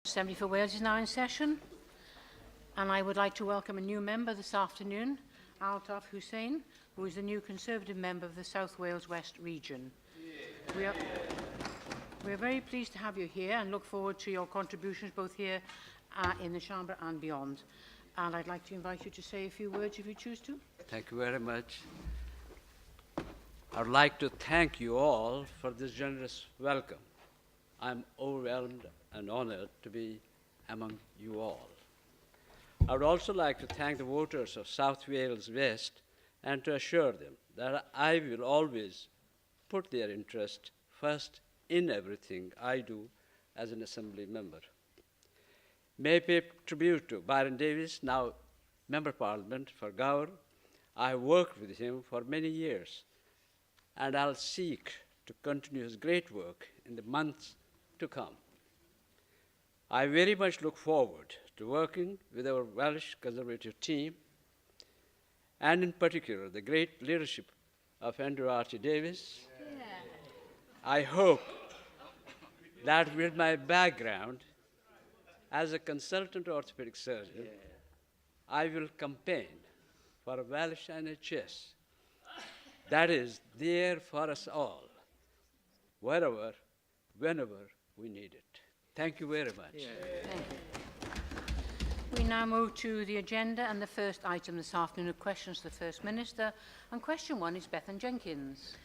Assembly for Wales is now in session, and I would like to welcome a new member this afternoon, Altaf Hussain, who is the new Conservative member of the South Wales West region. We are, we are very pleased to have you here and look forward to your contributions both here uh, in the Chamber and beyond. And I'd like to invite you to say a few words if you choose to. Thank you very much. I'd like to thank you all for this generous welcome. I'm overwhelmed and honored to be among you all. I would also like to thank the voters of South Wales West and to assure them that I will always put their interest first in everything I do as an Assembly member. May I pay tribute to Byron Davies, now Member of Parliament for Gower. I worked with him for many years, and I'll seek to continue his great work in the months to come. I very much look forward to working with our Welsh Conservative team, and in particular the great leadership of Andrew R.T. Davies. Yeah. I hope that with my background as a consultant orthopedic surgeon, yeah. I will campaign for a Welsh NHS that is there for us all, wherever, whenever we need it. Thank you very much. Yeah. Thank you. We now move to the agenda and the first item this afternoon of questions to the First Minister. And question one is Bethan Jenkins.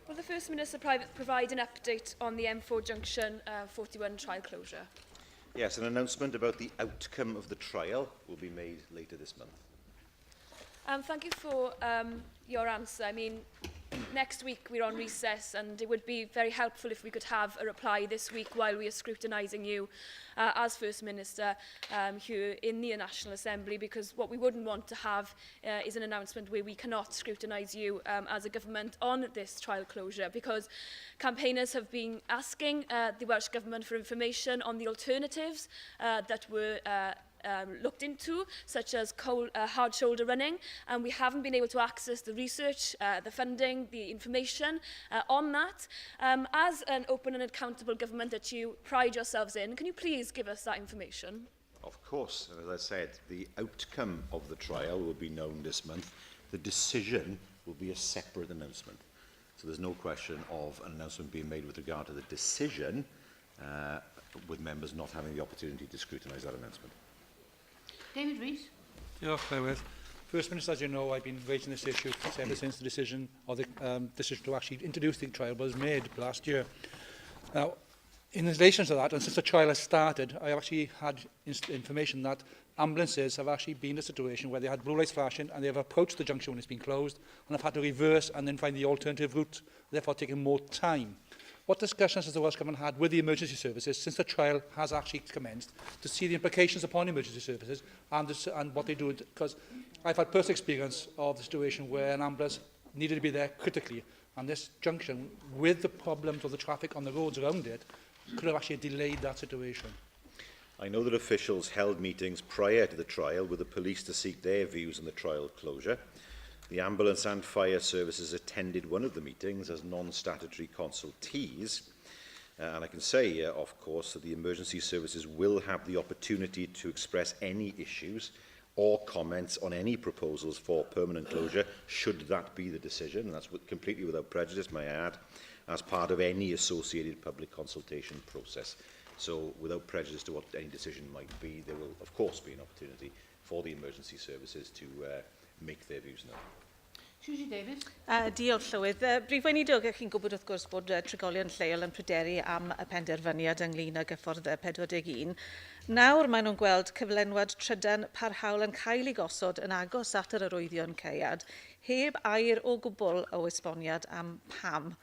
Will the First Minister provide an update on the M4 Junction uh, 41 trial closure? Yes, an announcement about the outcome of the trial will be made later this month. Um, thank you for um, your answer. I mean, next week we're on recess and it would be very helpful if we could have a reply this week while we are scrutinising you uh, as First Minister um, here in the National Assembly because what we wouldn't want to have uh, is an announcement where we cannot scrutinise you um, as a government on this trial closure because campaigners have been asking uh, the Welsh Government for information on the alternatives uh, that were uh, um, looked into, such as cold, uh, hard shoulder running, and we haven't been able to access the research, uh, the funding, the information uh, on that. Um, as an open and accountable government that you pride yourselves in, can you please give us that information? Of course, and as I said, the outcome of the trial will be known this month. The decision will be a separate announcement. So there's no question of an announcement being made with regard to the decision, uh, with members not having the opportunity to scrutinise that announcement. David Rees. Diolch, Llywydd. First Minister, as you know, I've been raising this issue ever since the decision or the um, decision to actually introduce the trial was made last year. Now, in relation to that, and since the trial has started, I actually had information that ambulances have actually been in a situation where they had blue lights flashing and they have approached the junction when it's been closed and have had to reverse and then find the alternative route, therefore taking more time. What discussions has the Welsh Government had with the emergency services since the trial has actually commenced to see the implications upon emergency services and, the, and what they do? Because I've had personal experience of the situation where an ambulance needed to be there critically and this junction, with the problems of the traffic on the roads around it, could have actually delayed that situation. I know that officials held meetings prior to the trial with the police to seek their views on the trial closure. The ambulance and fire services attended one of the meetings as non-statutory consultees. Uh, and I can say, uh, of course, that the emergency services will have the opportunity to express any issues or comments on any proposals for permanent closure, should that be the decision, and that's completely without prejudice, may I add, as part of any associated public consultation process. So without prejudice to what any decision might be, there will, of course, be an opportunity for the emergency services to uh, make their views known. Susie Davies. Uh, diolch, Llywydd. Uh, Brif Weinidog, chi'n gwybod wrth gwrs bod uh, trigolion lleol yn pryderu am y penderfyniad ynglyn ag y ffordd 41. Nawr maen nhw'n gweld cyflenwad trydan parhaol yn cael ei gosod yn agos at yr arwyddion caead, heb air o gwbl o esboniad am pam.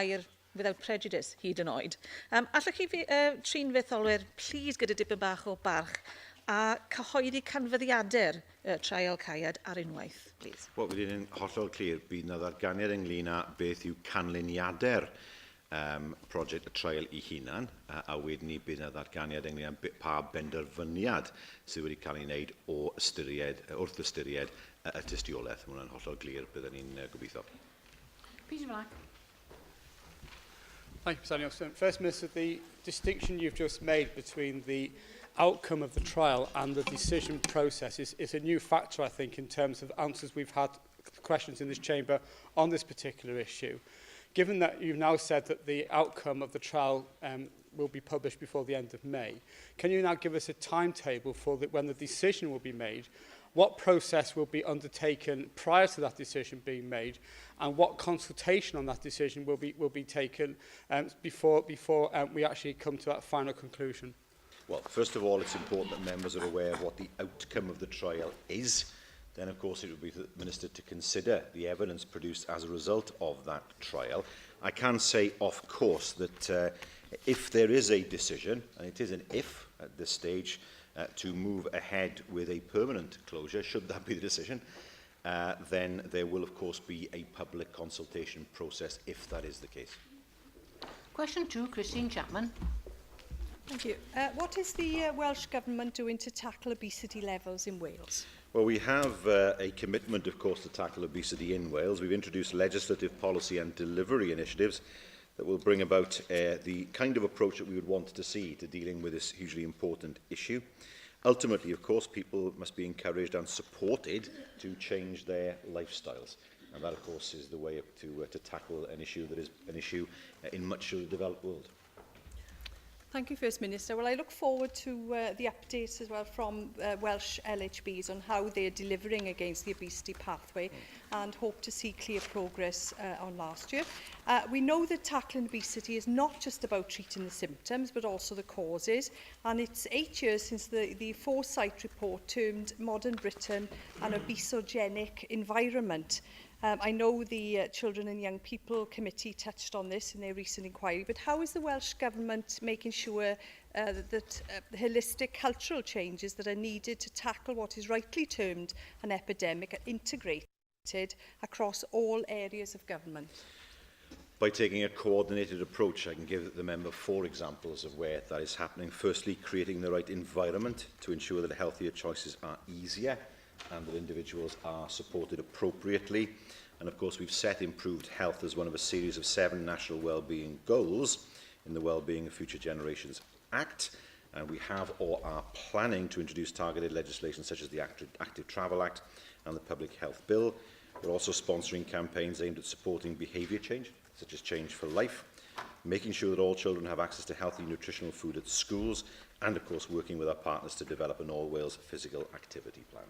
Air without prejudice, hyd yn oed. Um, allwch chi fi, uh, trin fetholwyr, please, gyda dipyn bach o barch, a cyhoeddi canfyddiadau'r uh, trial caead ar unwaith, please? Wel, wedyn yn hollol clir, bydd yna ddarganiad ynglyn â beth yw canlyniadau'r um, prosiect y trial ei hunan, a, a wedyn ni bydd yna ddarganiad ynglyn â pa benderfyniad sydd wedi cael ei wneud o ystyried, wrth ystyried y, y tystiolaeth. Mae hwnna'n hollol glir, byddwn ni'n uh, gobeithio. Peter Black. Thank you, Presiding Officer. First Minister, the distinction you've just made between the outcome of the trial and the decision process is, is a new factor, I think, in terms of answers we've had questions in this chamber on this particular issue. Given that you've now said that the outcome of the trial um, will be published before the end of May, can you now give us a timetable for the, when the decision will be made, what process will be undertaken prior to that decision being made, and what consultation on that decision will be, will be taken um, before, before um, we actually come to that final conclusion? Well, first of all, it's important that members are aware of what the outcome of the trial is. Then, of course, it would be for the Minister to consider the evidence produced as a result of that trial. I can say, of course, that uh, if there is a decision, and it is an if at this stage, uh, to move ahead with a permanent closure, should that be the decision, uh, then there will, of course, be a public consultation process if that is the case. Question 2, Christine Chapman. Thank you. Uh, what is the uh, Welsh Government doing to tackle obesity levels in Wales? Well, we have uh, a commitment, of course, to tackle obesity in Wales. We've introduced legislative policy and delivery initiatives that will bring about uh, the kind of approach that we would want to see to dealing with this hugely important issue. Ultimately, of course, people must be encouraged and supported to change their lifestyles. And that, of course, is the way to, uh, to tackle an issue that is an issue uh, in much of the developed world. Thank you, First Minister. Well, I look forward to uh, the updates as well from uh, Welsh LHBs on how they're delivering against the obesity pathway and hope to see clear progress uh, on last year. Uh, we know that tackling obesity is not just about treating the symptoms, but also the causes. And it's eight years since the, the Foresight report termed modern Britain an obesogenic environment. Um, I know the uh, Children and Young People Committee touched on this in their recent inquiry, but how is the Welsh Government making sure uh, that, that uh, holistic cultural changes that are needed to tackle what is rightly termed an epidemic are integrated across all areas of government? By taking a coordinated approach, I can give the member four examples of where that is happening. Firstly, creating the right environment to ensure that healthier choices are easier and that individuals are supported appropriately. And of course, we've set improved health as one of a series of seven national wellbeing goals in the Wellbeing of Future Generations Act. And we have or are planning to introduce targeted legislation such as the Active, Active Travel Act and the Public Health Bill. We're also sponsoring campaigns aimed at supporting behaviour change, such as Change for Life, making sure that all children have access to healthy nutritional food at schools, and of course working with our partners to develop an All Wales physical activity plan.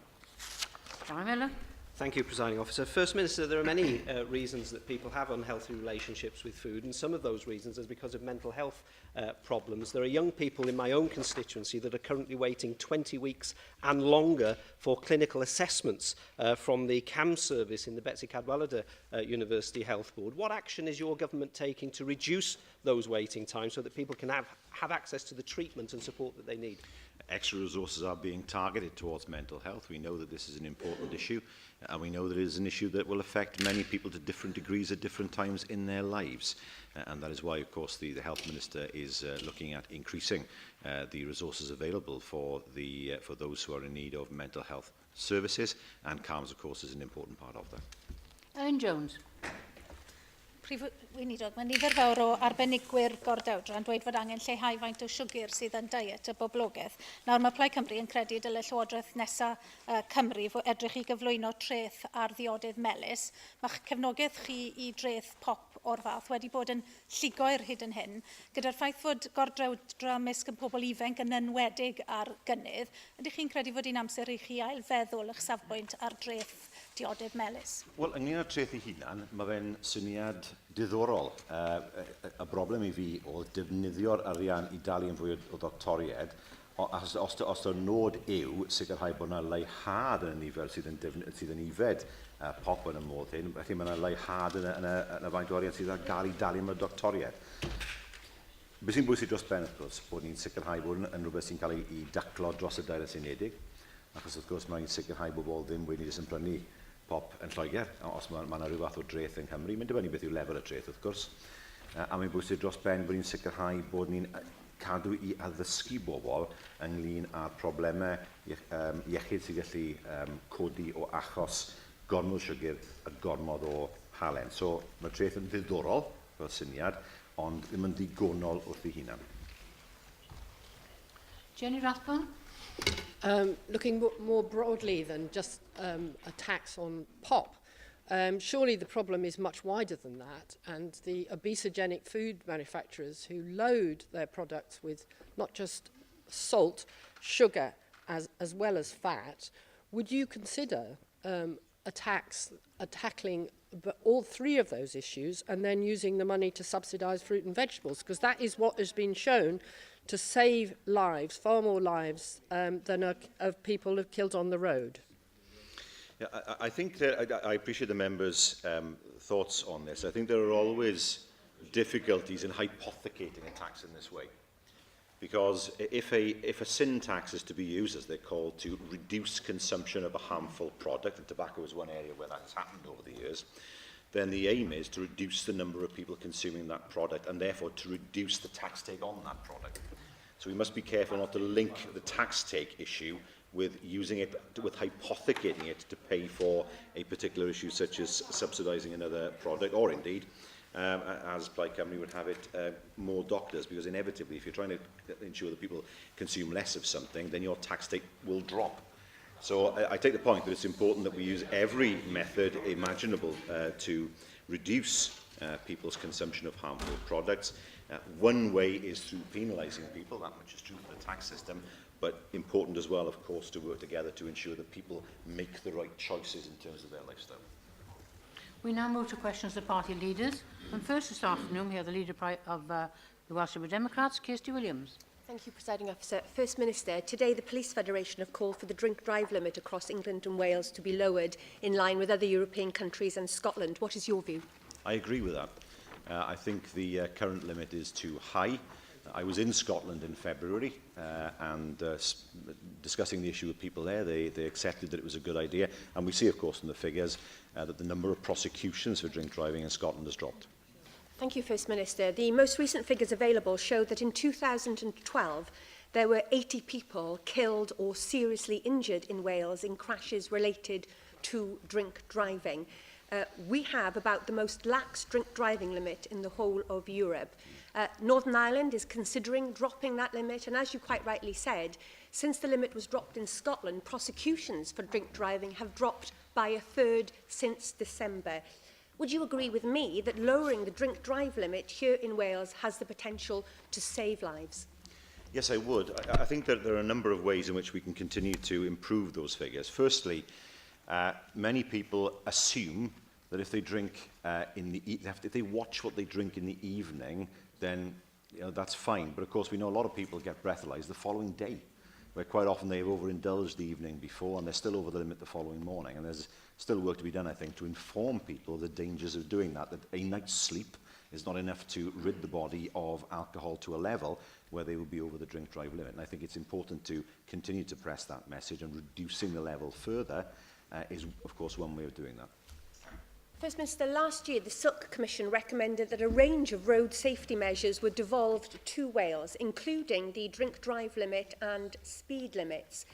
John Miller. Thank you, Presiding Officer. First Minister, there are many uh, reasons that people have unhealthy relationships with food, and some of those reasons is because of mental health uh, problems. There are young people in my own constituency that are currently waiting 20 weeks and longer for clinical assessments uh, from the CAM service in the Betsy Cadwaladr uh, University Health Board. What action is your government taking to reduce those waiting times so that people can have, have access to the treatment and support that they need? Extra resources are being targeted towards mental health. We know that this is an important issue, and we know that it is an issue that will affect many people to different degrees at different times in their lives. Uh, and that is why, of course, the, the Health Minister is uh, looking at increasing uh, the resources available for, the, uh, for those who are in need of mental health services, and CALMS, of course, is an important part of that. Owen Jones. Prif Weinidog, mae nifer fawr o arbenigwyr gordewdra yn dweud fod angen lleihau faint o siwgr sydd yn diet y boblogaeth. Nawr mae Plaid Cymru yn credu dyle Llywodraeth nesaf uh, Cymru fod edrych i gyflwyno treth ar ddiodydd melys. Mae'ch cefnogaeth chi i dreth pop o'r fath wedi bod yn llugoer hyd yn hyn. Gyda'r ffaith fod gordewdra ymysg y pobl ifanc yn enwedig ar gynnydd, ydych chi'n credu fod hi'n amser i chi ailfeddwl eich safbwynt ar dreth diodydd melys? Wel, ynglyn â'r treth ei hunan, mae fe'n syniad diddorol. Uh, y, y broblem i fi oedd defnyddio'r arian i dalu yn fwy o, o ddoctoried, os, os, os y nod yw sicrhau bod yna leihad yn y nifer sydd yn, defn, sydd yn ifed uh, pop yn y modd hyn, felly mae yna leihad yn y, yn y, yn y faint o arian sydd ar gael i dalu am y doctoriaid. Be sy'n bwysig dros ben, wrth gwrs, bod ni'n sicrhau bod yn, yn rhywbeth sy'n cael ei, ei daclo dros y Deyrnas Unedig, achos wrth gwrs mae'n sicrhau bod bobl ddim wedi jyst yn prynu pop yn Lloegr, os mae, mae yna rhyw fath o dreth yng Nghymru. Mae'n dibynnu beth yw lefel y dreth, wrth gwrs. A mae'n bwysig dros ben bod ni'n sicrhau bod ni'n cadw i addysgu bobl ynglyn â'r problemau um, iechyd sy'n gallu um, codi o achos gormod o siwgr a gormod o halen. So mae'r treth yn ddiddorol fel syniad, ond ddim yn ddigonol wrth ei hunan. Jenny Rathbone? Um, looking more broadly than just um, a tax on pop, um, surely the problem is much wider than that, and the obesogenic food manufacturers who load their products with not just salt, sugar, as, as well as fat, would you consider um, a tax, a tackling all three of those issues and then using the money to subsidise fruit and vegetables? Because that is what has been shown to save lives, far more lives um, than are, of people who killed on the road. Yeah, I, I think that I, I appreciate the members' um, thoughts on this. I think there are always difficulties in hypothecating a tax in this way. Because if a, if a sin tax is to be used, as they're called, to reduce consumption of a harmful product, and tobacco is one area where that has happened over the years, then the aim is to reduce the number of people consuming that product and therefore to reduce the tax take on that product. So we must be careful not to link the tax take issue with using it, with hypothecating it to pay for a particular issue such as subsidising another product or indeed, um, as Plaid Cymru would have it, uh, more doctors, because inevitably if you're trying to ensure that people consume less of something, then your tax take will drop. So I, I take the point that it's important that we use every method imaginable uh, to reduce uh, people's consumption of harmful products. Uh, one way is through penalising people, that much is true for the tax system, but important as well, of course, to work together to ensure that people make the right choices in terms of their lifestyle. We now move to questions of party leaders. And first this afternoon, we have the leader of uh, the Welsh Liberal Democrats, Kirsty Williams. Thank you, Presiding Officer. First Minister, today the Police Federation have called for the drink drive limit across England and Wales to be lowered in line with other European countries and Scotland. What is your view? I agree with that. Uh, I think the uh, current limit is too high. I was in Scotland in February uh, and uh, discussing the issue with people there. They, they accepted that it was a good idea. And we see, of course, in the figures uh, that the number of prosecutions for drink driving in Scotland has dropped. Thank you, First Minister. The most recent figures available show that in 2012, there were 80 people killed or seriously injured in Wales in crashes related to drink driving. Uh, we have about the most lax drink driving limit in the whole of Europe. Uh, Northern Ireland is considering dropping that limit, and as you quite rightly said, since the limit was dropped in Scotland, prosecutions for drink driving have dropped by a third since December. Would you agree with me that lowering the drink drive limit here in Wales has the potential to save lives? Yes, I would. I, I think that there are a number of ways in which we can continue to improve those figures. Firstly, uh, many people assume that if they drink uh, in the e if they watch what they drink in the evening, then you know, that's fine. But of course, we know a lot of people get breathalyzed the following day, where quite often they've overindulged the evening before and they're still over the limit the following morning. And there's still work to be done, I think, to inform people the dangers of doing that, that a night's sleep is not enough to rid the body of alcohol to a level where they will be over the drink drive limit. And I think it's important to continue to press that message and reducing the level further uh, is, of course, one way of doing that. First Minister, last year the Silk Commission recommended that a range of road safety measures were devolved to Wales, including the drink drive limit and speed limits.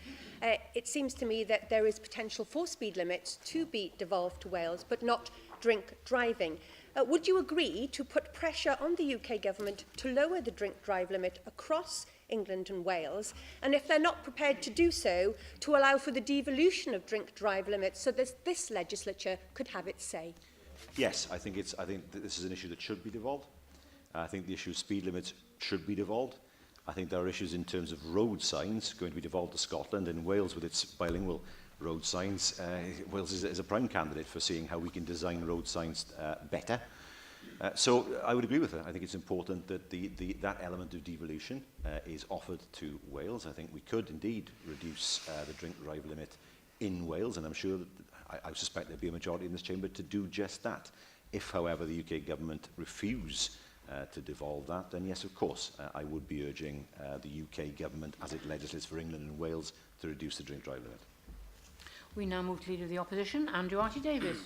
Uh, it seems to me that there is potential for speed limits to be devolved to Wales, but not drink driving. Uh, would you agree to put pressure on the UK government to lower the drink drive limit across England and Wales, and if they're not prepared to do so, to allow for the devolution of drink drive limits so that this legislature could have its say? Yes, I think, it's, I think that this is an issue that should be devolved. I think the issue of speed limits should be devolved. I think there are issues in terms of road signs going to be devolved to Scotland and Wales with its bilingual road signs. Uh, Wales is, is a prime candidate for seeing how we can design road signs uh, better. Uh, so I would agree with her. I think it's important that the, the, that element of devolution uh, is offered to Wales. I think we could indeed reduce uh, the drink drive limit in Wales, and I'm sure that I, I suspect there'd be a majority in this chamber to do just that. If, however, the UK government refuse uh, to devolve that, then yes, of course, uh, I would be urging uh, the UK government, as it legislates for England and Wales, to reduce the drink drive limit. We now move to Leader of the Opposition, Andrew R.T. Davies.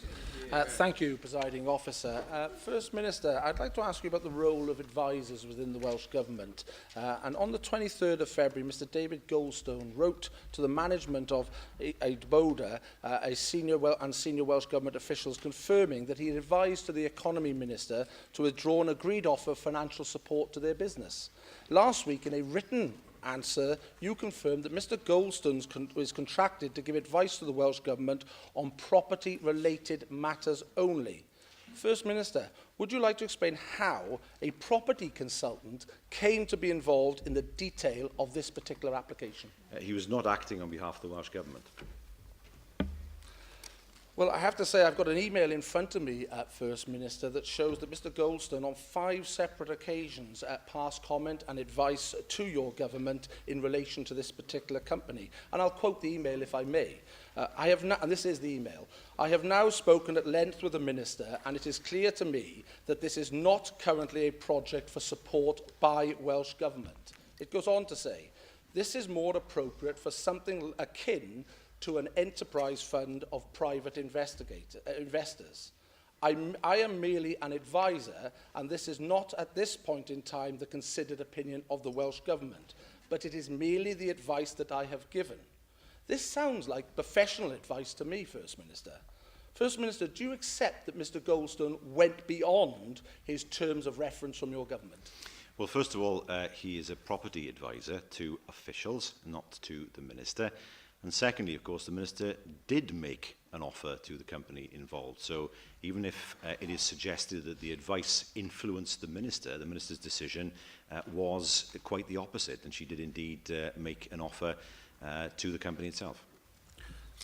Uh, thank you, Presiding Officer. Uh, First Minister, I'd like to ask you about the role of advisors within the Welsh Government. Uh, and on the 23rd of February, Mr David Goldstone wrote to the management of Boda, uh, a senior Wel and senior Welsh Government officials confirming that he had advised to the Economy Minister to withdraw an agreed offer of financial support to their business. Last week, in a written answer, you confirmed that Mr Goldstone con is contracted to give advice to the Welsh Government on property-related matters only. First Minister, would you like to explain how a property consultant came to be involved in the detail of this particular application? Uh, he was not acting on behalf of the Welsh Government. Well, I have to say I've got an email in front of me, uh, First Minister, that shows that Mr Goldstone on five separate occasions uh, passed comment and advice to your government in relation to this particular company. And I'll quote the email if I may. Uh, I have and this is the email. I have now spoken at length with the Minister and it is clear to me that this is not currently a project for support by Welsh Government. It goes on to say, this is more appropriate for something akin to an enterprise fund of private uh, investors. I'm, I am merely an advisor, and this is not at this point in time the considered opinion of the Welsh Government, but it is merely the advice that I have given. This sounds like professional advice to me, First Minister. First Minister, do you accept that Mr Goldstone went beyond his terms of reference from your government? Well, first of all, uh, he is a property advisor to officials, not to the minister. And secondly, of course, the minister did make an offer to the company involved. So even if uh, it is suggested that the advice influenced the minister, the minister's decision uh, was quite the opposite. And she did indeed uh, make an offer uh, to the company itself.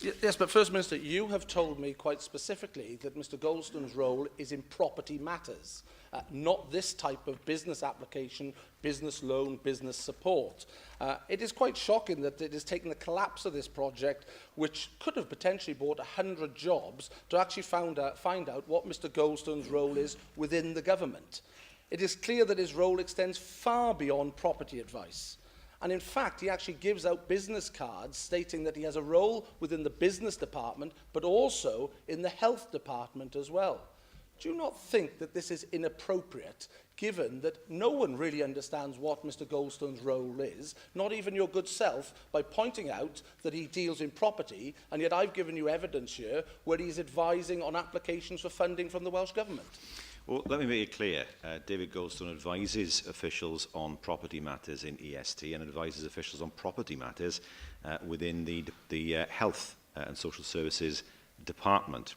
Yes, but First Minister, you have told me quite specifically that Mr Goldstone's role is in property matters, uh, not this type of business application, business loan, business support. Uh, it is quite shocking that it has taken the collapse of this project, which could have potentially brought 100 jobs, to actually found out, find out what Mr Goldstone's role is within the government. It is clear that his role extends far beyond property advice. And in fact, he actually gives out business cards stating that he has a role within the business department, but also in the health department as well. Do you not think that this is inappropriate, given that no one really understands what Mr Goldstone's role is, not even your good self, by pointing out that he deals in property, and yet I've given you evidence here where he's advising on applications for funding from the Welsh Government? Well, let me make it clear. Uh, David Goldstone advises officials on property matters in EST and advises officials on property matters uh, within the, the uh, Health uh, and Social Services Department.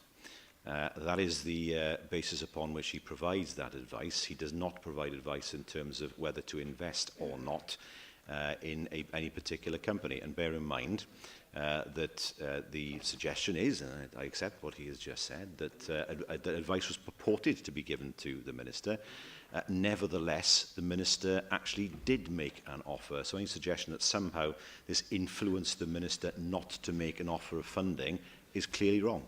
Uh, that is the uh, basis upon which he provides that advice. He does not provide advice in terms of whether to invest or not uh, in a, any particular company. And bear in mind uh, that uh, the suggestion is, and I, I accept what he has just said, that, uh, ad that advice was purported to be given to the minister. Uh, nevertheless, the minister actually did make an offer. So any suggestion that somehow this influenced the minister not to make an offer of funding is clearly wrong.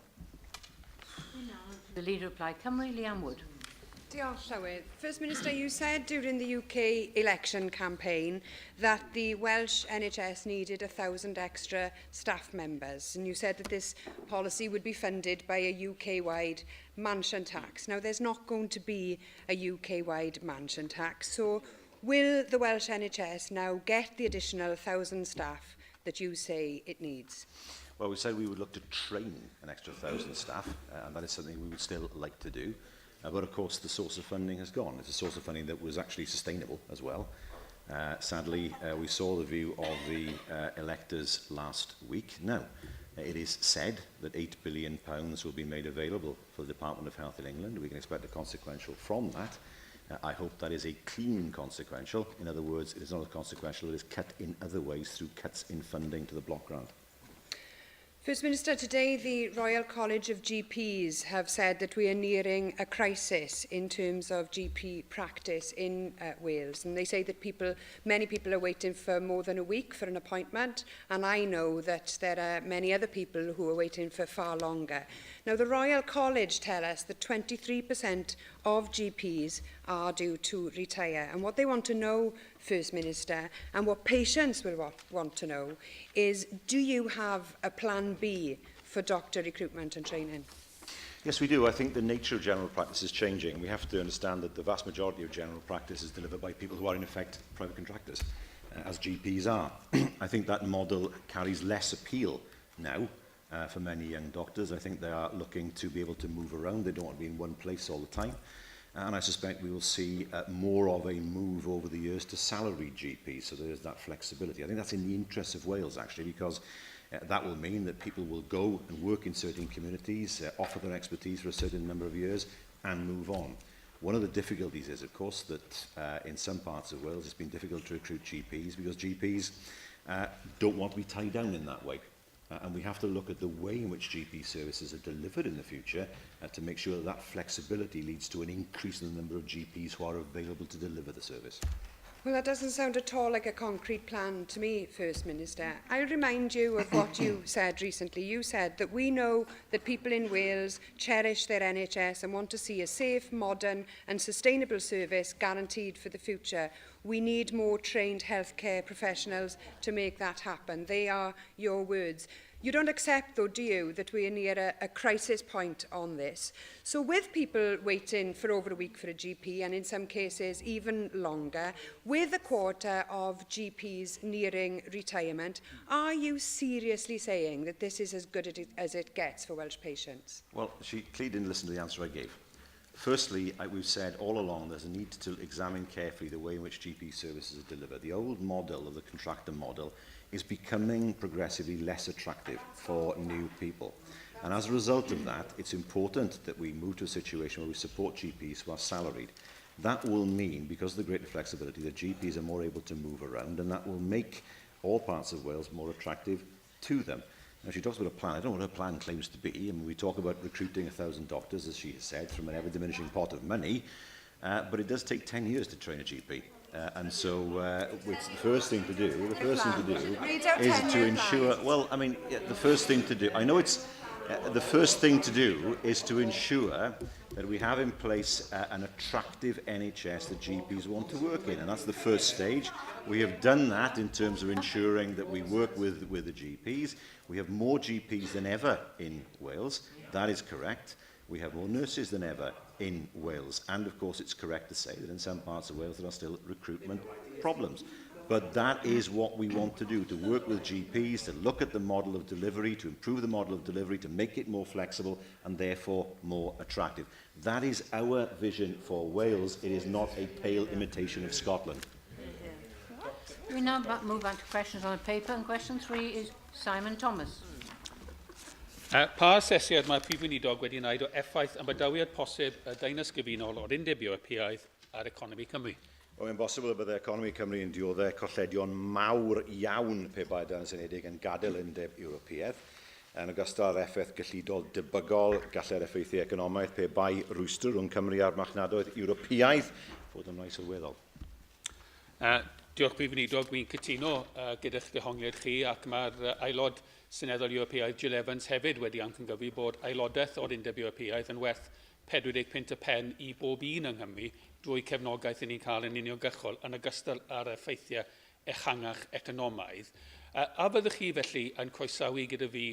The Leader of Plaid Cymru, Leanne Wood. Diolch, Llywydd. First Minister, you said during the UK election campaign that the Welsh NHS needed 1,000 extra staff members, and you said that this policy would be funded by a UK-wide mansion tax. Now, there's not going to be a UK-wide mansion tax, so will the Welsh NHS now get the additional 1,000 staff that you say it needs? Well, we said we would look to train an extra 1,000 staff, uh, and that is something we would still like to do. Uh, but of course, the source of funding has gone. It's a source of funding that was actually sustainable as well. Uh, sadly, uh, we saw the view of the uh, electors last week. Now, it is said that £8 billion will be made available for the Department of Health in England. We can expect a consequential from that. Uh, I hope that is a clean consequential. In other words, it is not a consequential that is cut in other ways through cuts in funding to the block grant. First Minister, today the Royal College of GPs have said that we are nearing a crisis in terms of GP practice in uh, Wales. And they say that people, many people are waiting for more than a week for an appointment. And I know that there are many other people who are waiting for far longer. Now, the Royal College tell us that 23% of GPs are due to retire. And what they want to know, First Minister, and what patients will want to know is, do you have a plan B for doctor recruitment and training? Yes, we do. I think the nature of general practice is changing. We have to understand that the vast majority of general practice is delivered by people who are, in effect, private contractors, as GPs are. I think that model carries less appeal now for many young doctors. I think they are looking to be able to move around. They don't want to be in one place all the time. And I suspect we will see more of a move over the years to salaried GPs, so there is that flexibility. I think that's in the interest of Wales, actually, because that will mean that people will go and work in certain communities, offer their expertise for a certain number of years, and move on. One of the difficulties is, of course, that in some parts of Wales it's been difficult to recruit GPs because GPs don't want to be tied down in that way. And we have to look at the way in which GP services are delivered in the future to make sure that that flexibility leads to an increase in the number of GPs who are available to deliver the service. Well, that doesn't sound at all like a concrete plan to me, First Minister. I'll remind you of what you said recently. You said that we know that people in Wales cherish their NHS and want to see a safe, modern and sustainable service guaranteed for the future. We need more trained healthcare professionals to make that happen. They are your words. You don't accept, though, do you, that we are near a crisis point on this? So with people waiting for over a week for a GP, and in some cases even longer, with a quarter of GPs nearing retirement, are you seriously saying that this is as good as it gets for Welsh patients? Well, she clearly didn't listen to the answer I gave. Firstly, we've said all along there's a need to examine carefully the way in which GP services are delivered. The old model of the contractor model is becoming progressively less attractive for new people. And as a result of that, it's important that we move to a situation where we support GPs who are salaried. That will mean, because of the greater flexibility, that GPs are more able to move around, and that will make all parts of Wales more attractive to them. Now, she talks about a plan. I don't know what her plan claims to be. I mean, we talk about recruiting 1,000 doctors, as she has said, from an ever-diminishing pot of money, but it does take 10 years to train a GP. And so it's the first thing to do, the first thing to do is to ensure, well, I mean, yeah, the first thing to do, I know it's, the first thing to do is to ensure that we have in place an attractive NHS that GPs want to work in, and that's the first stage. We have done that in terms of ensuring that we work with the GPs. We have more GPs than ever in Wales, that is correct. We have more nurses than ever in Wales. And of course, it's correct to say that in some parts of Wales there are still recruitment problems. But that is what we want to do, to work with GPs, to look at the model of delivery, to improve the model of delivery, to make it more flexible and therefore more attractive. That is our vision for Wales. It is not a pale imitation of Scotland. We now move on to questions on the paper, and question 3 is Simon Thomas. Pa asesiad mae Prif Weinidog wedi wneud o effaith ymadawiad posib y Deyrnas Gyfunol o'r Undeb Ewropeaidd ar economi Cymru? Wel, mae'n bosibl y byddai economi Cymru yn dioddef colledion mawr iawn pe bai Deyrnas Unedig yn gadael Undeb Ewropeaidd. Yn ogystal â'r effaith gyllidol debygol, gallai'r effeithiau economaidd pe bai rwystr rhwng Cymru a'r marchnadoedd Ewropeaidd fod yn rai sylweddol. Diolch Prif Weinidog, dwi'n cytuno gyda'ch dehongliad chi, ac mae'r aelod Seneddol Ewropeaidd Jill Evans hefyd wedi amcangyfri bod aelodaeth o'r Undeb Ewropeaidd yn werth 40 punt y pen i bob un yng Nghymru drwy cefnogaeth i ni'n cael yn uniongyrchol yn ogystal â'r effeithiau ehangach economaidd. A fyddwch chi felly yn croesawu gyda fi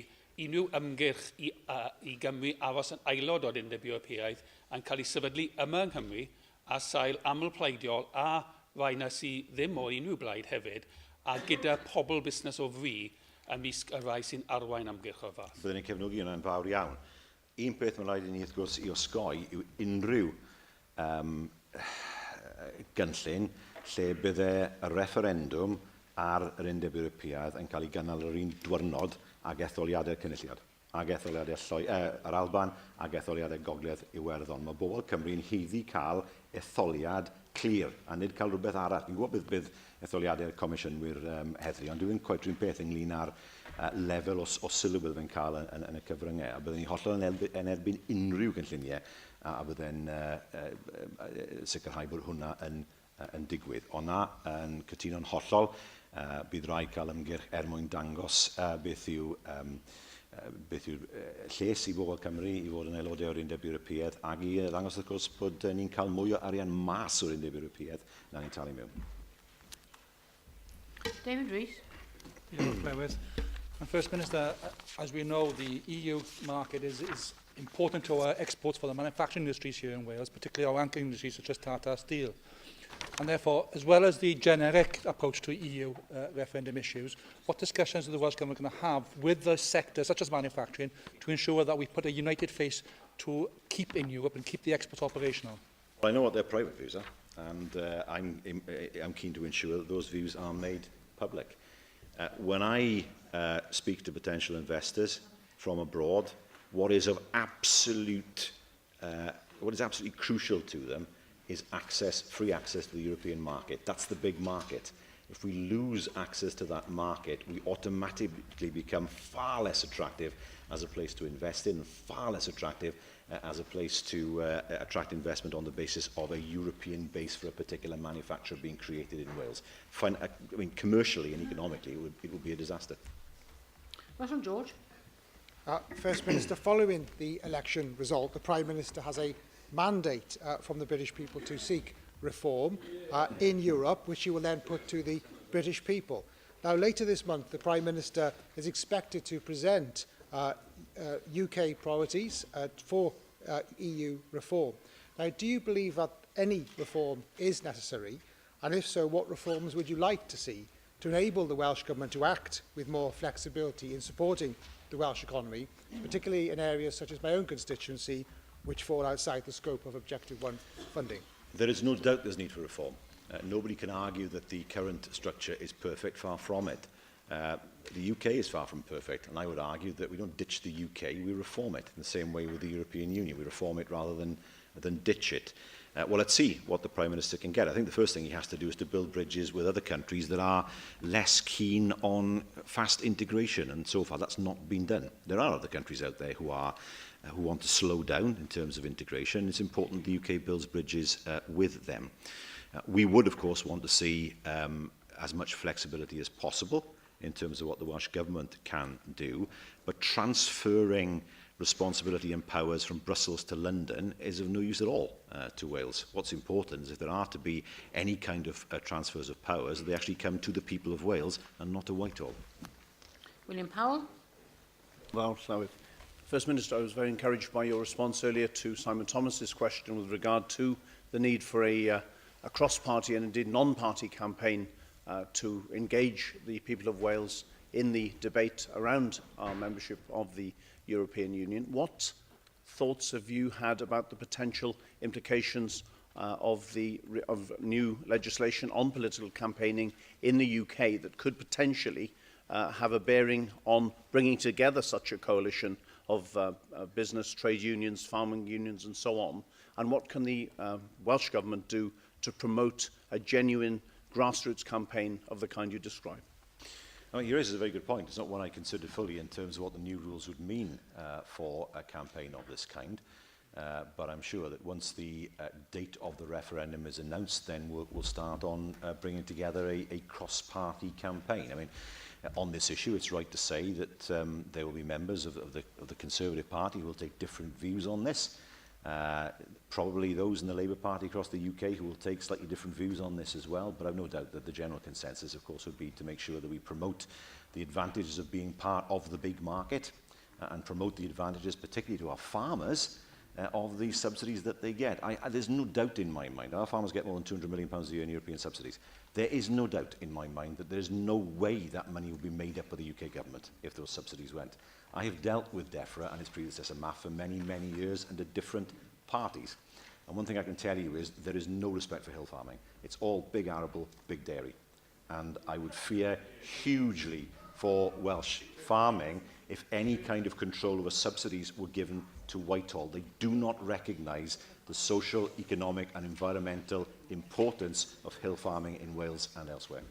unrhyw ymgyrch i Gymru aros yn aelod o'r Undeb Ewropeaidd yn cael ei sefydlu yma yng Nghymru a sail amlpleidiol a rai na sydd ddim o unrhyw blaid hefyd, a gyda pobl busnes o fri ymysg y rhai sy'n arwain ymgyrch o'r fath. Byddwn ni'n cefnogi hwnna'n fawr iawn. Un peth mae'n rhaid i ni wrth gwrs i osgoi yw unrhyw gynllun lle bydde y referendwm ar yr Undeb Ewropeaidd yn cael ei gynnal yr un diwrnod ag etholiadau'r Cynulliad, ag etholiadau yr Alban, ag etholiadau Gogledd Iwerddon. Mae bobl Cymru'n haeddu cael etholiad clir a nid cael rhywbeth arall. Fi'n gwybod bydd etholiadau'r comisiynwyr heddlu, ond dwi'n cweit rhywun peth ynglyn â'r lefel o sylw bydd fe'n cael yn y cyfryngau. A byddwn ni hollol yn erbyn unrhyw gynlluniau a byddai'n sicrhau bod hwnna yn digwydd. Ond na, yn cytuno'n hollol, bydd rhaid cael ymgyrch er mwyn dangos beth yw lles i bobl Cymru i fod yn aelodau o'r Undeb Ewropeaidd ac i ddangos wrth gwrs bod ni'n cael mwy o arian mas o'r Undeb Ewropeaidd na ni'n talu mewn. David Rees. Diolch, Llywydd. And First Minister, as we know, the EU market is, is important to our exports for the manufacturing industries here in Wales, particularly our anchor industries such as Tata Steel. And therefore, as well as the generic approach to EU uh, referendum issues, what discussions are the Welsh Government going to have with the sector, such as manufacturing, to ensure that we put a united face to keep in Europe and keep the exports operational? Well, I know what their private views are, and uh, I'm, uh, I'm keen to ensure that those views are made public. Uh, when I uh, speak to potential investors from abroad, what is of absolute, uh, what is absolutely crucial to them is access, free access to the European market. That's the big market. If we lose access to that market, we automatically become far less attractive as a place to invest in, far less attractive uh, as a place to uh, attract investment on the basis of a European base for a particular manufacturer being created in Wales. Fin uh, I mean, commercially and economically, it would, it would be a disaster. Russell George. Uh, First Minister, following the election result, the Prime Minister has a mandate uh, from the British people to seek reform uh, in Europe, which he will then put to the British people. Now, later this month, the Prime Minister is expected to present uh, uh, UK priorities uh, for uh, EU reform. Now, do you believe that any reform is necessary? And if so, what reforms would you like to see to enable the Welsh Government to act with more flexibility in supporting the Welsh economy, particularly in areas such as my own constituency, which fall outside the scope of Objective 1 funding? There is no doubt there's need for reform. Uh, nobody can argue that the current structure is perfect, far from it. Uh, the UK is far from perfect, and I would argue that we don't ditch the UK, we reform it in the same way with the European Union. We reform it rather than, than ditch it. Uh, well, let's see what the Prime Minister can get. I think the first thing he has to do is to build bridges with other countries that are less keen on fast integration, and so far that's not been done. There are other countries out there who are uh, who want to slow down in terms of integration. It's important the UK builds bridges uh, with them. Uh, we would, of course, want to see um, as much flexibility as possible in terms of what the Welsh Government can do, but transferring responsibility and powers from Brussels to London is of no use at all uh, to Wales. What's important is if there are to be any kind of uh, transfers of powers, they actually come to the people of Wales and not to Whitehall. William Powell. Well, Llywydd. First Minister, I was very encouraged by your response earlier to Simon Thomas's question with regard to the need for a, uh, a cross-party and indeed non-party campaign uh, to engage the people of Wales in the debate around our membership of the European Union. What thoughts have you had about the potential implications uh, of, the, of new legislation on political campaigning in the UK that could potentially uh, have a bearing on bringing together such a coalition of uh, uh, business, trade unions, farming unions and so on? And what can the uh, Welsh Government do to promote a genuine grassroots campaign of the kind you describe? I mean, you raises a very good point. It's not one I considered fully in terms of what the new rules would mean uh, for a campaign of this kind. Uh, but I'm sure that once the uh, date of the referendum is announced, then we'll, we'll start on uh, bringing together a, a cross-party campaign. I mean, uh, on this issue, it's right to say that um, there will be members of, of, the, of the Conservative Party who will take different views on this. Uh, probably those in the Labour Party across the UK who will take slightly different views on this as well, but I've no doubt that the general consensus, of course, would be to make sure that we promote the advantages of being part of the big market uh, and promote the advantages, particularly to our farmers, uh, of the subsidies that they get. I, I, there's no doubt in my mind, our farmers get more than £200 million pounds a year in European subsidies. There is no doubt in my mind that there is no way that money would be made up by the UK government if those subsidies went. I have dealt with DEFRA and its predecessor MAF for many, many years under different parties. And one thing I can tell you is there is no respect for hill farming. It's all big arable, big dairy. And I would fear hugely for Welsh farming if any kind of control over subsidies were given to Whitehall. They do not recognise the social, economic and environmental importance of hill farming in Wales and elsewhere.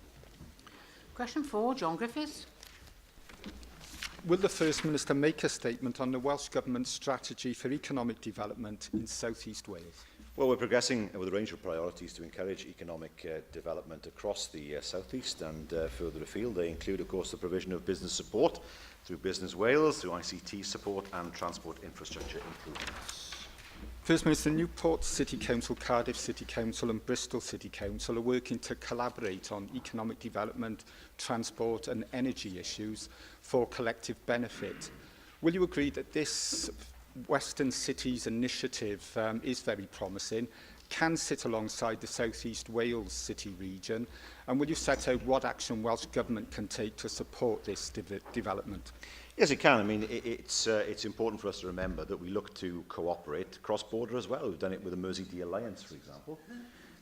Question 4, John Griffiths. Will the First Minister make a statement on the Welsh Government's strategy for economic development in South East Wales? Well, we're progressing with a range of priorities to encourage economic uh, development across the uh, South East and uh, further afield. They include, of course, the provision of business support through Business Wales, through ICT support and transport infrastructure improvements. First Minister, Newport City Council, Cardiff City Council and Bristol City Council are working to collaborate on economic development, transport and energy issues for collective benefit. Will you agree that this Western Cities initiative um, is very promising, can sit alongside the South East Wales City region, and will you set out what action Welsh Government can take to support this de development? Yes, it can. I mean, it, it's, uh, it's important for us to remember that we look to cooperate cross-border as well. We've done it with the Mersey D Alliance, for example.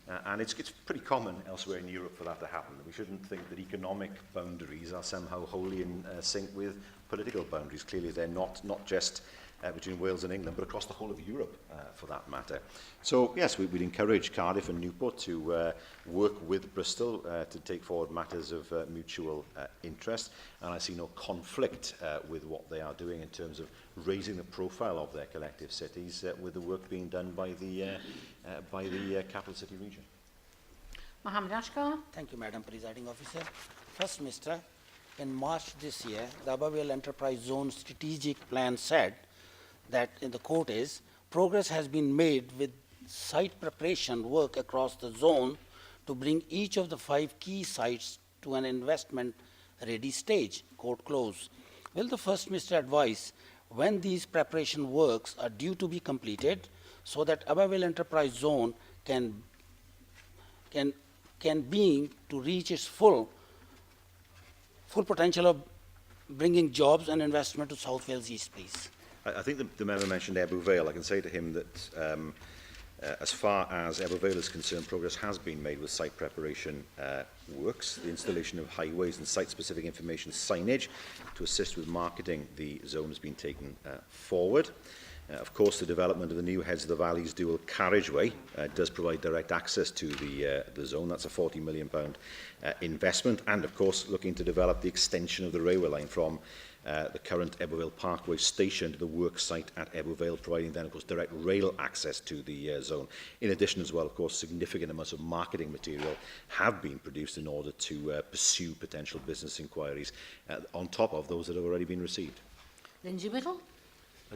Uh, and it's, it's pretty common elsewhere in Europe for that to happen. We shouldn't think that economic boundaries are somehow wholly in uh, sync with political boundaries. Clearly, they're not, not just uh, between Wales and England, but across the whole of Europe, uh, for that matter. So, yes, we, we'd encourage Cardiff and Newport to uh, work with Bristol uh, to take forward matters of uh, mutual uh, interest, and I see no conflict uh, with what they are doing in terms of raising the profile of their collective cities uh, with the work being done by the, uh, uh, by the uh, capital city region. Mohammed Ashkar. Thank you, Madam Presiding Officer. First, Minister, in March this year, the Ebbw Vale Enterprise Zone Strategic Plan said that in the quote is, progress has been made with site preparation work across the zone to bring each of the five key sites to an investment ready stage, quote close. Will the First Minister advise when these preparation works are due to be completed so that Ebbw Vale Enterprise Zone can, can, can be to reach its full, full potential of bringing jobs and investment to South Wales East, please? I, I think the, the member mentioned Ebbw Vale. I can say to him that um, uh, as far as Ebbw Vale is concerned, progress has been made with site preparation uh, works, the installation of highways and site-specific information signage to assist with marketing the zone has been taken uh, forward. Uh, of course, the development of the new Heads of the Valleys dual carriageway uh, does provide direct access to the, uh, the zone. That's a £40 million uh, investment. And, of course, looking to develop the extension of the railway line from uh, the current Ebbw Vale Parkway station to the work site at Ebbw Vale, providing then, of course, direct rail access to the uh, zone. In addition as well, of course, significant amounts of marketing material have been produced in order to uh, pursue potential business inquiries uh, on top of those that have already been received. Lindsay Whittle.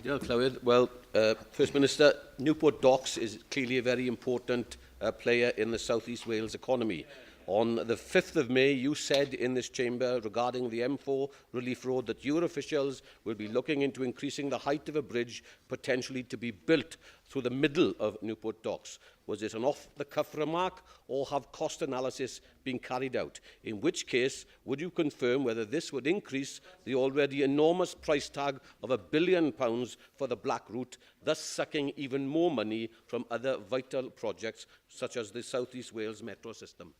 Diolch, Llywydd. Well, uh, First Minister, Newport Docks is clearly a very important uh, player in the South East Wales economy. On the 5th of May, you said in this chamber regarding the M4 relief road that your officials will be looking into increasing the height of a bridge potentially to be built through the middle of Newport Docks. Was it an off-the-cuff remark or have cost analysis been carried out? In which case, would you confirm whether this would increase the already enormous price tag of a billion pounds for the Black Route, thus sucking even more money from other vital projects such as the South East Wales Metro system?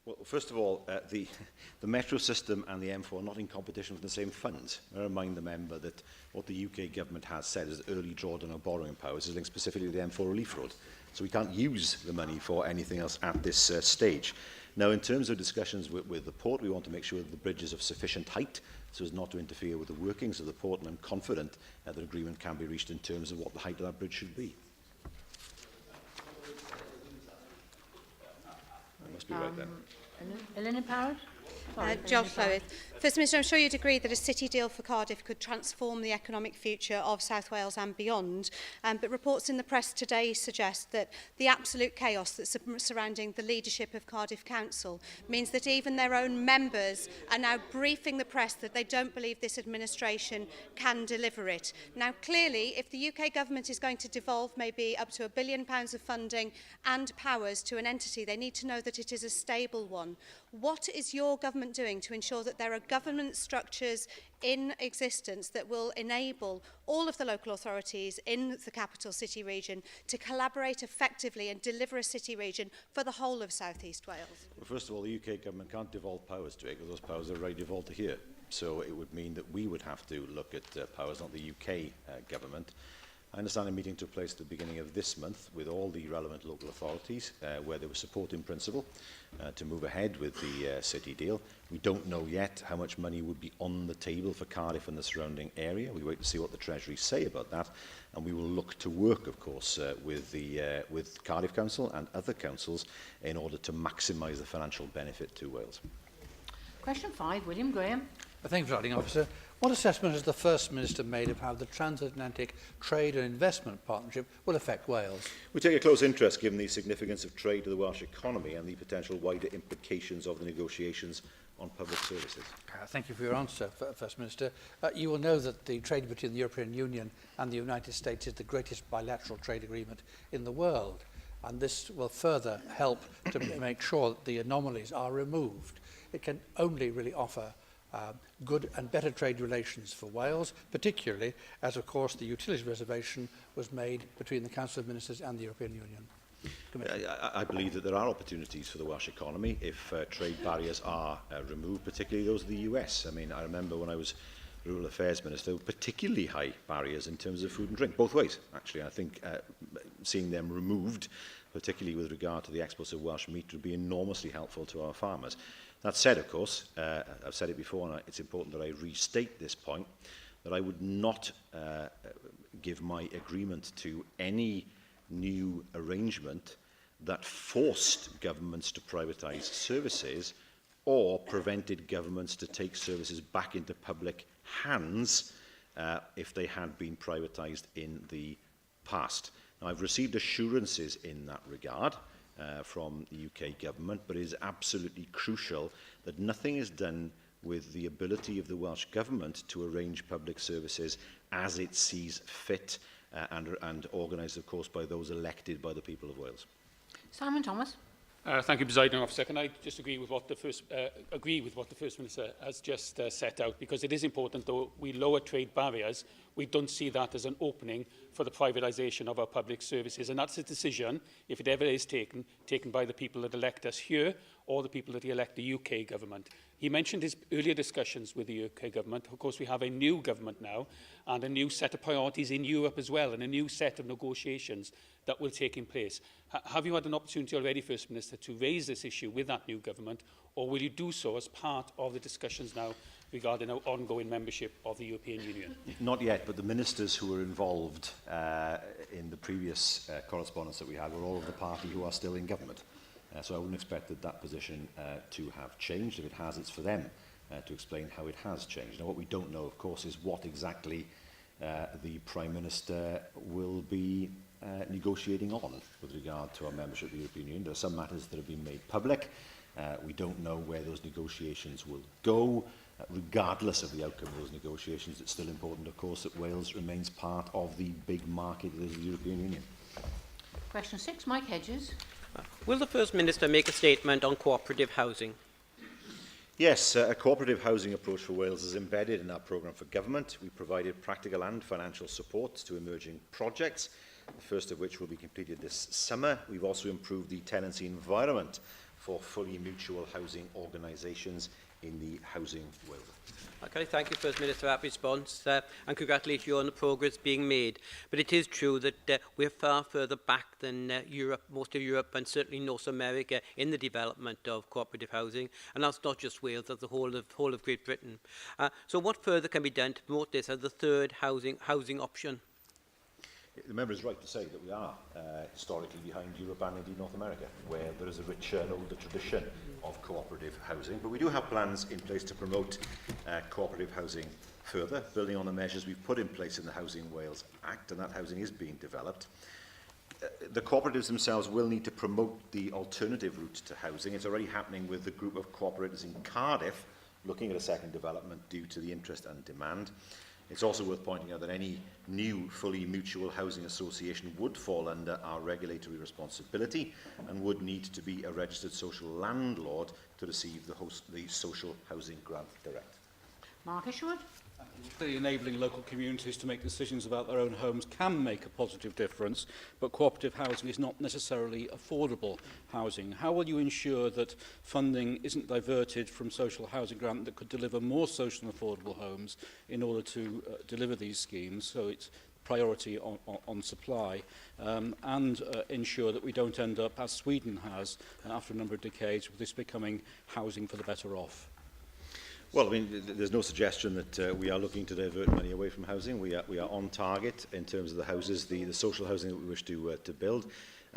Well, first of all, uh, the, the metro system and the M4 are not in competition for the same funds. I remind the member that what the UK government has said is that early drawdown of borrowing powers is linked specifically to the M4 relief road. So we can't use the money for anything else at this uh, stage. Now, in terms of discussions with, with the port, we want to make sure that the bridge is of sufficient height so as not to interfere with the workings of the port, and I'm confident uh, that agreement can be reached in terms of what the height of that bridge should be. That must be right then. Elena Parrott? Uh, Diolch, Llywydd. First Minister, I'm sure you'd agree that a city deal for Cardiff could transform the economic future of South Wales and beyond. Um, but reports in the press today suggest that the absolute chaos that's surrounding the leadership of Cardiff Council means that even their own members are now briefing the press that they don't believe this administration can deliver it. Now, clearly, if the UK government is going to devolve maybe up to a billion pounds of funding and powers to an entity, they need to know that it is a stable one. What is your government doing to ensure that there are government structures in existence that will enable all of the local authorities in the capital city region to collaborate effectively and deliver a city region for the whole of South East Wales? Well, first of all, the UK government can't devolve powers to it because those powers are already devolved to here. So it would mean that we would have to look at uh, powers, not the UK uh, government. I understand a meeting took place at the beginning of this month with all the relevant local authorities uh, where there was support in principle uh, to move ahead with the uh, city deal. We don't know yet how much money would be on the table for Cardiff and the surrounding area. We wait to see what the Treasury say about that and we will look to work, of course, uh, with, the, uh, with Cardiff Council and other councils in order to maximise the financial benefit to Wales. Question 5, William Graham. Thank you, Presiding Officer. What assessment has the First Minister made of how the transatlantic trade and investment partnership will affect Wales? We take a close interest given the significance of trade to the Welsh economy and the potential wider implications of the negotiations on public services. Uh, thank you for your answer, First Minister. Uh, you will know that the trade between the European Union and the United States is the greatest bilateral trade agreement in the world. And this will further help to make sure that the anomalies are removed. It can only really offer um, good and better trade relations for Wales, particularly as, of course, the utility reservation was made between the Council of Ministers and the European Union. I, I believe that there are opportunities for the Welsh economy if uh, trade barriers are uh, removed, particularly those of the US. I mean, I remember when I was Rural Affairs Minister, there were particularly high barriers in terms of food and drink, both ways, actually. I think uh, seeing them removed, particularly with regard to the exports of Welsh meat, would be enormously helpful to our farmers. That said, of course, uh, I've said it before, and it's important that I restate this point, that I would not uh, give my agreement to any new arrangement that forced governments to privatise services or prevented governments to take services back into public hands uh, if they had been privatised in the past. Now, I've received assurances in that regard uh, from the UK government, but it is absolutely crucial that nothing is done with the ability of the Welsh Government to arrange public services as it sees fit uh, and, and organised, of course, by those elected by the people of Wales. Simon Thomas. Uh, thank you, Presiding Officer. Can I just agree with what the first, uh, agree with what the First Minister has just uh, set out? Because it is important, though we lower trade barriers, we don't see that as an opening for the privatisation of our public services. And that's a decision, if it ever is taken, taken by the people that elect us here or the people that elect the UK government. He mentioned his earlier discussions with the UK government. Of course, we have a new government now and a new set of priorities in Europe as well and a new set of negotiations that will take in place. H have you had an opportunity already, First Minister, to raise this issue with that new government, or will you do so as part of the discussions now regarding our ongoing membership of the European Union? Not yet, but the ministers who were involved uh, in the previous uh, correspondence that we had were all of the party who are still in government. Uh, so I wouldn't expect that that position uh, to have changed. If it has, it's for them uh, to explain how it has changed. Now, what we don't know, of course, is what exactly uh, the Prime Minister will be uh, negotiating on with regard to our membership of the European Union. There are some matters that have been made public. Uh, we don't know where those negotiations will go. Uh, regardless of the outcome of those negotiations, it's still important, of course, that Wales remains part of the big market that is the European Union. Question six, Mike Hedges. Will the First Minister make a statement on cooperative housing? Yes, uh, a cooperative housing approach for Wales is embedded in our programme for government. We provided practical and financial support to emerging projects, the first of which will be completed this summer. We've also improved the tenancy environment for fully mutual housing organisations in the housing world. Okay, thank you, First Minister, for that response uh, and congratulate you on the progress being made. But it is true that uh, we're far further back than uh, Europe, most of Europe and certainly North America in the development of cooperative housing. And that's not just Wales, that's the whole of, whole of Great Britain. Uh, so what further can be done to promote this as the third housing, housing option? The member is right to say that we are uh, historically behind Europe and indeed North America, where there is a richer and older tradition of cooperative housing. But we do have plans in place to promote uh, cooperative housing further, building on the measures we've put in place in the Housing Wales Act, and that housing is being developed. Uh, the cooperatives themselves will need to promote the alternative route to housing. It's already happening with the group of cooperators in Cardiff looking at a second development due to the interest and demand. It's also worth pointing out that any new fully mutual housing association would fall under our regulatory responsibility and would need to be a registered social landlord to receive the, host, the social housing grant direct. Mark Isherwood. Clearly enabling local communities to make decisions about their own homes can make a positive difference, but cooperative housing is not necessarily affordable housing. How will you ensure that funding isn't diverted from social housing grant that could deliver more social and affordable homes in order to uh, deliver these schemes so it's priority on, on, on supply um, and uh, ensure that we don't end up, as Sweden has, uh, after a number of decades, with this becoming housing for the better off? Well, I mean, there's no suggestion that uh, we are looking to divert money away from housing. We are, we are on target in terms of the houses, the, the social housing that we wish to, uh, to build.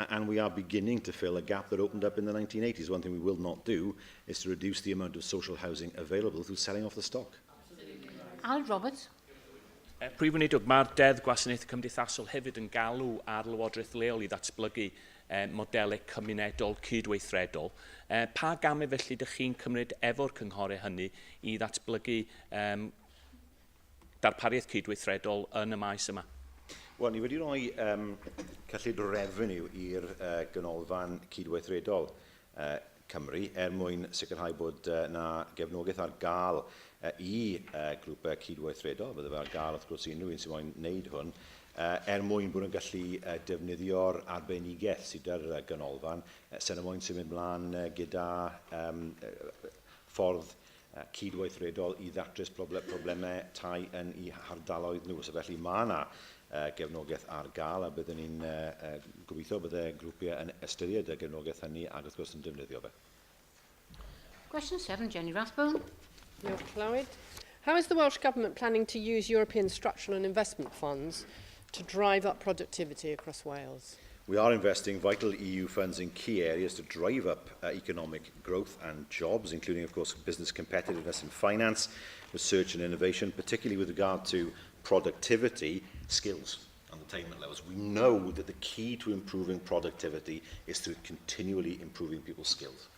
And we are beginning to fill a gap that opened up in the 1980s. One thing we will not do is to reduce the amount of social housing available through selling off the stock. Al Roberts. Prif Weinidog, mae'r Deddf Gwasanaethau Cymdeithasol hefyd yn galw ar Lywodraeth leol i ddatblygu modelau cymunedol cydweithredol. Pa gamau felly ydych chi'n cymryd efo'r cynghorau hynny i ddatblygu um, darpariaeth cydweithredol yn y maes yma? Wel, ni wedi rhoi um, cyllid revenue i'r uh, ganolfan cydweithredol uh, Cymru er mwyn sicrhau bod uh, na gefnogaeth ar gael uh, i uh, grwpau cydweithredol, bydde fe ar gael wrth gwrs i unrhyw un sy'n moyn wneud hwn, uh, er mwyn bod yn gallu uh, defnyddio'r arbenigedd sydd ar y ganolfan, uh, sy'n moyn symud mlaen uh, gyda um, ffordd uh, cydweithredol i ddatrys problemau tai yn eu hardaloedd nhw. So felly mae yna uh, gefnogaeth ar gael a byddwn ni'n uh, uh, gobeithio bydde grwpiau yn ystyried y gefnogaeth hynny ac wrth gwrs yn defnyddio fe. Question 7, Jenny Rathbone. Diolch, Llywydd. How is the Welsh Government planning to use European structural and investment funds to drive up productivity across Wales? We are investing vital EU funds in key areas to drive up uh, economic growth and jobs, including, of course, business competitiveness and finance, research and innovation, particularly with regard to productivity, skills and attainment levels. We know that the key to improving productivity is through continually improving people's skills.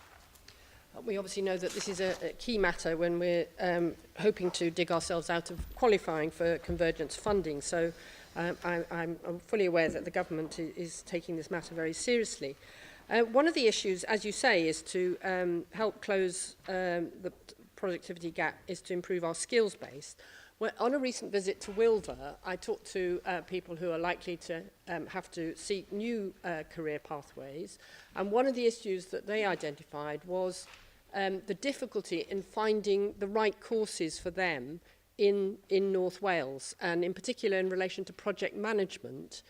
We obviously know that this is a, a key matter when we're um, hoping to dig ourselves out of qualifying for convergence funding. So um, I, I'm, I'm fully aware that the government is taking this matter very seriously. Uh, one of the issues, as you say, is to um, help close um, the productivity gap is to improve our skills base. Well, on a recent visit to Wilder, I talked to uh, people who are likely to um, have to seek new uh, career pathways. And one of the issues that they identified was um, the difficulty in finding the right courses for them in, in North Wales, and in particular in relation to project management.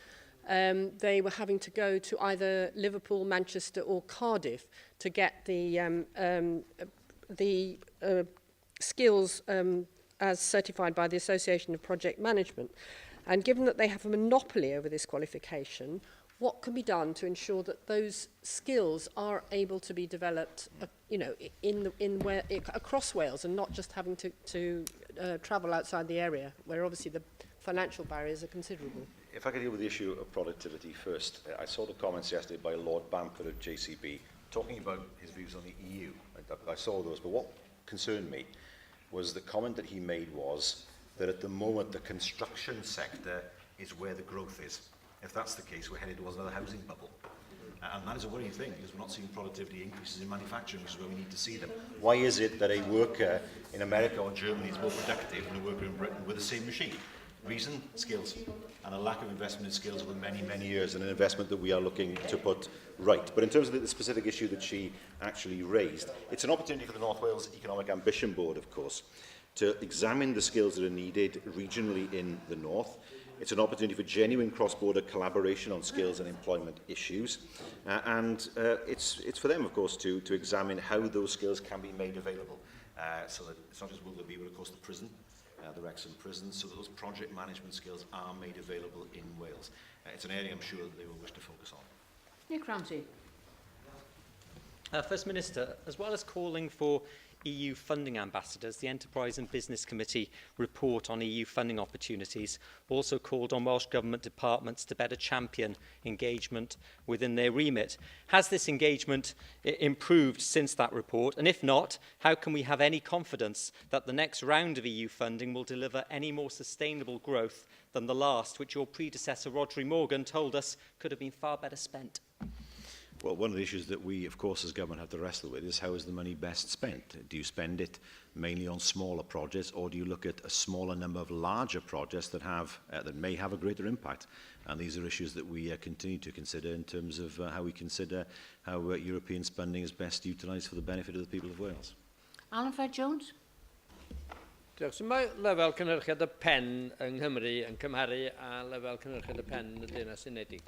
Um, they were having to go to either Liverpool, Manchester or Cardiff to get the, um, um, the uh, skills um, as certified by the Association of Project Management. And given that they have a monopoly over this qualification, what can be done to ensure that those skills are able to be developed, uh, you know, in the, in where, across Wales and not just having to, to uh, travel outside the area, where obviously the financial barriers are considerable? If I could deal with the issue of productivity first, uh, I saw the comments yesterday by Lord Bamford of JCB talking about his views on the EU. I, I saw those, but what concerned me was the comment that he made was that at the moment the construction sector is where the growth is. If that's the case, we're headed towards another housing bubble. Uh, and that is a worrying thing because we're not seeing productivity increases in manufacturing, which is where we need to see them. Why is it that a worker in America or Germany is more productive than a worker in Britain with the same machine? Reason? Skills. And a lack of investment in skills over many, many years, and an investment that we are looking to put right. But in terms of the, the specific issue that she actually raised, it's an opportunity for the North Wales Economic Ambition Board, of course, to examine the skills that are needed regionally in the North. It's an opportunity for genuine cross-border collaboration on skills and employment issues. Uh, and uh, it's, it's for them, of course, to, to examine how those skills can be made available. Uh, so that it's not just will there be, but of course the prison, uh, the Wrexham prison, so that those project management skills are made available in Wales. Uh, it's an area I'm sure that they will wish to focus on. Nick Ramsey. Uh, First Minister, as well as calling for EU funding ambassadors, the Enterprise and Business Committee report on EU funding opportunities also called on Welsh Government departments to better champion engagement within their remit. Has this engagement improved since that report? And if not, how can we have any confidence that the next round of EU funding will deliver any more sustainable growth than the last, which your predecessor Rhodri Morgan told us could have been far better spent? Well, one of the issues that we, of course, as government have to wrestle with is how is the money best spent? Do you spend it mainly on smaller projects or do you look at a smaller number of larger projects that, have, uh, that may have a greater impact? And these are issues that we uh, continue to consider in terms of uh, how we consider how uh, European spending is best utilised for the benefit of the people of Wales. Alan Fred Jones. Diolch. So mae lefel cynhyrchiad y pen yng Nghymru yn cymharu â lefel cynhyrchiad y pen yn y Deyrnas Unedig?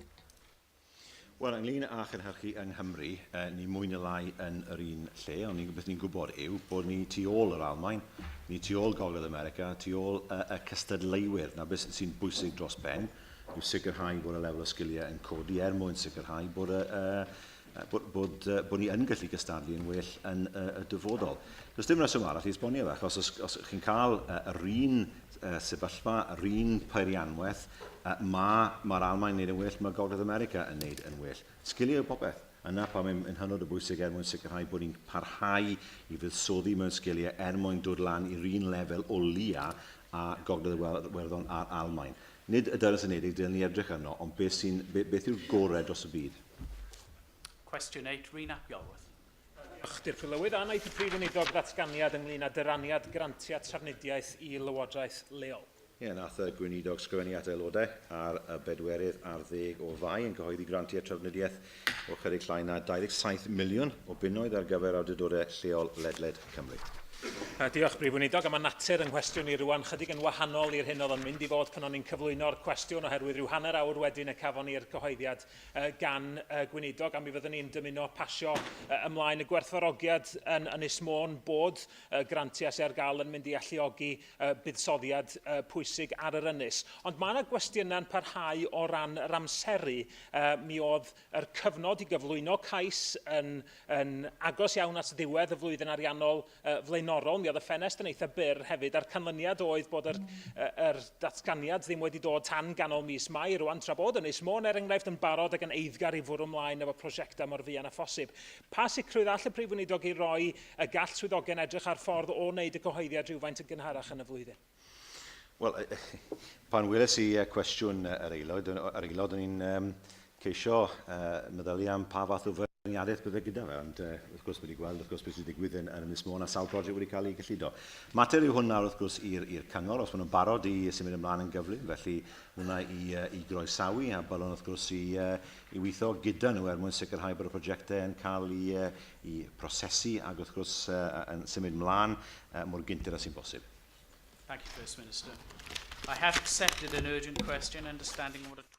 Wel, ynglyn â chynhyrchu yng Nghymru, eh, ni mwy na lai yn yr un lle, ond ni, beth ni'n gwybod yw bod ni tu ôl yr Almaen, ni tu ôl Gogledd America, tu ôl y, y cystadleuwyr. Na beth sy'n bwysig dros ben yw sicrhau bod y lefel o sgiliau yn codi er mwyn sicrhau bod y, y, bod, bod, bod ni yn gallu gystadlu yn well yn y, y dyfodol. Does dim reswm arall i esbonio fe, achos os, os chi'n cael yr un sefyllfa, yr un peirianwaith, mae'r ma Almaen yn neud yn well, mae Gogledd America yn neud yn well. Sgiliau yw popeth. Yna pam mae'n yn hynod o bwysig er mwyn sicrhau bod ni'n parhau i fuddsoddi mewn sgiliau er mwyn dod lan i'r un lefel o lia a Gogledd Iwerddon a'r Almaen. Nid y Deyrnas Unedig dylen ni edrych arno, ond beth, sy'n, beth yw'r gorau dros y byd. Question 8, Rhun ap Iorwerth. Diolch, Dirprwy Lywydd. A wnaeth y Prif Weinidog ddatganiad ynglyn â dyraniad grantiau trafnidiaeth i lywodraeth leol? Ie, nath y Gweinidog sgrifennu at aelodau ar y bedwerydd ar ddeg o Fai yn cyhoeddi grantiau trafnidiaeth o chydig llai na 27 miliwn o bunnoedd ar gyfer awdurdodau lleol ledled Cymru. Diolch, Brif Weinidog. A mae natur yng nghwestiwn i rwan chydig yn wahanol i'r hyn oedd yn mynd i fod pan o'n i'n cyflwyno'r cwestiwn, oherwydd rhyw hanner awr wedyn y cafon ni'r cyhoeddiad gan y Gweinidog, a mi fyddwn ni'n dymuno pasio ymlaen y gwerthfawrogiad yn Ynys Môn bod grantiau sydd ar gael yn mynd i alluogi buddsoddiad pwysig ar yr ynys. Ond mae yna gwestiynau'n parhau o ran yr amseru. Mi oedd yr cyfnod i gyflwyno cais yn, yn agos iawn at ddiwedd y flwyddyn ariannol flaenorol. Mi oedd y ffenest yn eitha byr hefyd, a'r canlyniad oedd bod yr, yr datganiad ddim wedi dod tan ganol mis Mai rwan, tra bod Ynys Môn, er enghraifft, yn barod ac yn eiddgar i fwrw ymlaen efo prosiectau mor fuan â phosib. Pa sicrwydd all y Prif Weinidog ei roi y gall swyddogion edrych ar ffordd o wneud y cyhoeddiad rhywfaint yn gynharach yn y flwyddyn? Wel, pan weles i cwestiwn yr aelod, yr aelod o'n i'n um, ceisio uh, meddylu am pa fath o feirniadaeth bydde gyda fe, ond uh, wrth gwrs wedi gweld wrth gwrs beth sy'n digwydd yn, yn Ynys Môn a sawl prosiect wedi cael ei gyllido. Mater yw hwn nawr wrth gwrs i'r cyngor, os maen nhw'n barod i symud ymlaen yn gyflym, felly hwnna i, uh, i groesawu a bylwn wrth gwrs i, uh, i weithio gyda nhw er mwyn sicrhau bod y prosiectau yn cael eu, uh, i prosesu ac wrth gwrs uh, yn symud ymlaen uh, mor gynted â sy'n bosib. Thank you, First Minister. I have accepted an urgent question, understanding what a